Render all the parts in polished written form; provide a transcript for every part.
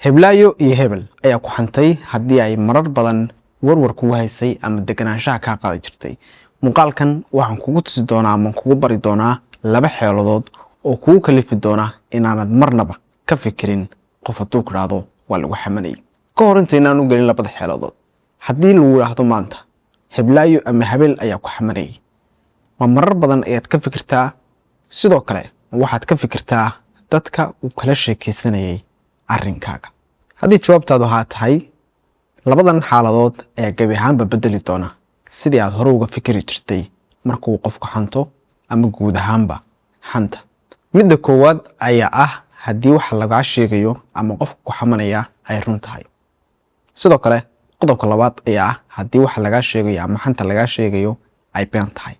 Heblaayo iyo hebel ayaa ku xantay. Haddii ay marar badan warwar kugu haysay ama deganaanshaha kaa qaadi jirtay, muuqaalkan waxaan kugu tusi doonaa ama kugu bari doonaa laba xeeladood oo kugu kalifi doona inaanad marnaba ka fikirin qof hadduu ku dhahdo waa lagu xamanayay. Ka hor intaynaan u gelin labada xeeladood, haddii lagu idhaahdo maanta heblaayo ama habeel ayaa ku xamanayay, ma marar badan ayaad ka fikirtaa? Sidoo kale, waxaad ka fikirtaa dadka uu kala sheekaysanayay arrinkaaga? Haddii jawaabtaadu haa tahay, labadan xaaladood ayaa gebi ahaanba bedeli doona sidii aad hore uga fikiri jirtay markuu qofku xanto ama guud ahaanba xanta. Midda koowaad ayaa ah haddii waxa lagaa sheegayo ama qofka ku xamanaya ay run tahay. Sidoo kale, qodobka labaad ayaa ah haddii waxa lagaa sheegayo ama xanta lagaa sheegayo ay been tahay.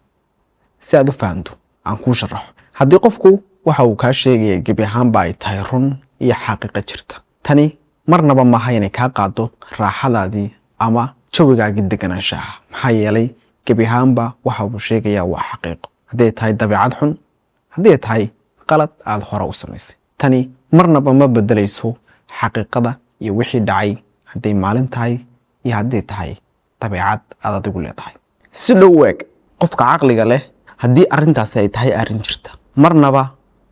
Si aad u fahanto, aan kuu sharaxo. Haddii qofku waxa uu kaa sheegaya gebi ahaanba ay tahay run iyo xaqiiqa jirta, tani marnaba maaha inay kaa qaado raaxadaadii ama jawigaagii deganaanshaha, maxaa yeelay gebi ahaanba waxa uu sheegayaa waa xaqiiqo. Hadday tahay dabeecad xun, haddii ay tahay qalad aada hore u samaysay, tani marnaba ma bedelayso xaqiiqada iyo wixii dhacay, hadday maalin tahay iyo hadday tahay dabeecad aad adigu leedahay. Si dhow u eg qofka caqliga leh, haddii arrintaasi ay tahay arrin jirta, marnaba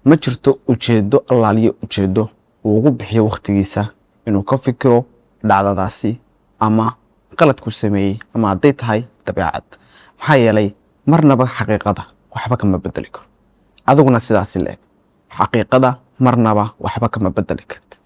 ma jirto ujeeddo allaaliyo ujeeddo uu ugu bixiyo wakhtigiisa inuu ka fikiro dhacdadaasi ama qaladku sameeyey ama hadday tahay dabeecad, maxaa yeelay marnaba xaqiiqada waxba kama bedeli karo. Adiguna sidaasi la eg, xaqiiqada marnaba waxba kama bedeli kartid,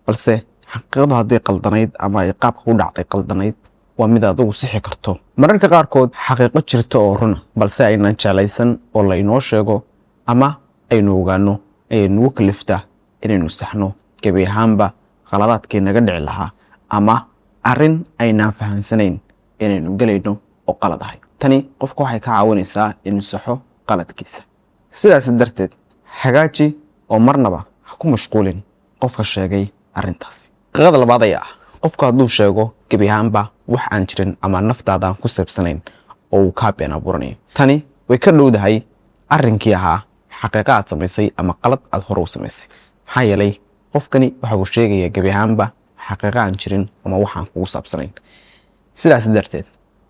balse xaqiiqadu hadday qaldanayd ama ay qaabka u dhacday qaldanayd, waa mid adigu sixi karto. Mararka qaarkood xaqiiqo jirta oo runa, balse aynan jeclaysan oo la inoo sheego ama aynu ogaano, ayay nagu kaliftaa inaynu saxno gebi ahaanba khaladaadkii naga dhici lahaa ama arrin aynaan fahansanayn inaynu gelayno oo qalad ahay. Tani qofka waxay ka caawinaysaa inuu saxo qaladkiisa. Sidaas darteed, hagaaji oo marnaba ha ku mashquulin qofka sheegay arrintaasi. Xaqiiqada labaad ayaa ah qofku hadduu sheego gebi ahaanba wax aan jirin ama naftaada aan ku saabsanayn oo uu kaa been abuuranayo, tani way ka dhowdahay arrinkii ahaa xaqiiqa aad samaysay ama qalad aad hore u samaysay, maxaa yeelay qofkani waxa uu sheegaya gebi ahaanba xaqiiqa aan jirin ama waxaan kugu saabsanayn. Sidaas darteed,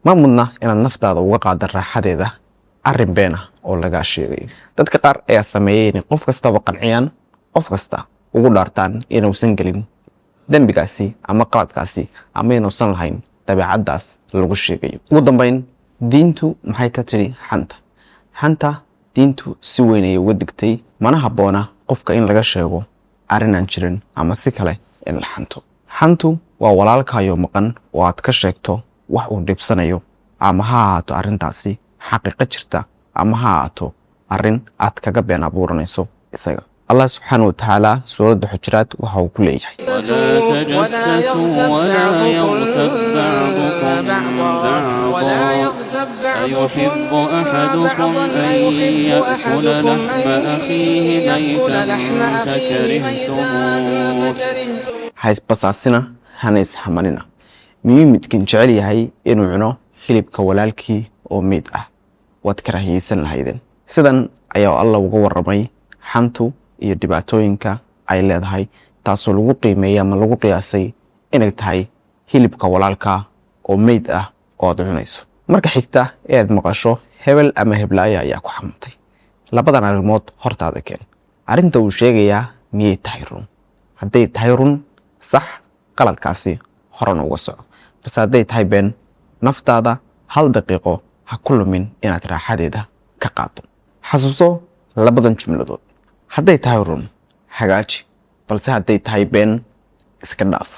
ma mudna inaad naftaada uga qaada raaxadeeda arrin been ah oo lagaa sheegayo. Dadka qaar ayaa sameeyey inay qof kastaba qanciyaan, qof kasta ugu dhaartaan inuusan gelin dembigaasi ama qaladkaasi ama inuusan lahayn dabeecaddaas lagu sheegayo. Ugu dambeyn, diintu maxay ka tidhi xanta? Xanta diintu si weyn ayay uga digtay. Mana habboona qofka in laga sheego arrin aan jirin ama si kale in la xanto. Xantu waa walaalkaayo maqan oo aad ka sheegto wax uu dhibsanayo, ama ha ahaato arrintaasi xaqiiqo jirta ama ha ahaato arrin aad kaga been abuuranayso isaga. Allah subxaana watacaala suuradda Xujuraad waxa uu ku leeyahay: ولا تجسسوا ولا يغتب بعضكم بعضا، أيحب أحدكم أن يأكل لحم أخيه ميتا فكرهتموه. Ha isbasaasina, hana isxamanina. Miyuu midkin jecel yahay inuu cuno hilibka walaalkii oo meyd ah? Waad karaahiyeysan lahaydeen. Sidan ayaa Alla uga waramay xantu iyo dhibaatooyinka ay leedahay, taasoo lagu qiimeeyey ama lagu qiyaasay inay tahay hilibka walaalka oo meyd ah oo aad cunayso. Marka xigta ee aad maqasho hebel ama heblaaya ayaa ku xamantay, labadan arrimood hortaada keen. Arrinta uu sheegayaa miyay tahay run? Hadday tahay run, sax qaladkaasi, horena uga soco. Balse hadday tahay been, naftaada hal daqiiqo ha ku lumin inaad raaxadeeda ka qaado. Xasuuso labadan jumladood: hadday tahay run, hagaaji, balse hadday tahay been, iska dhaaf.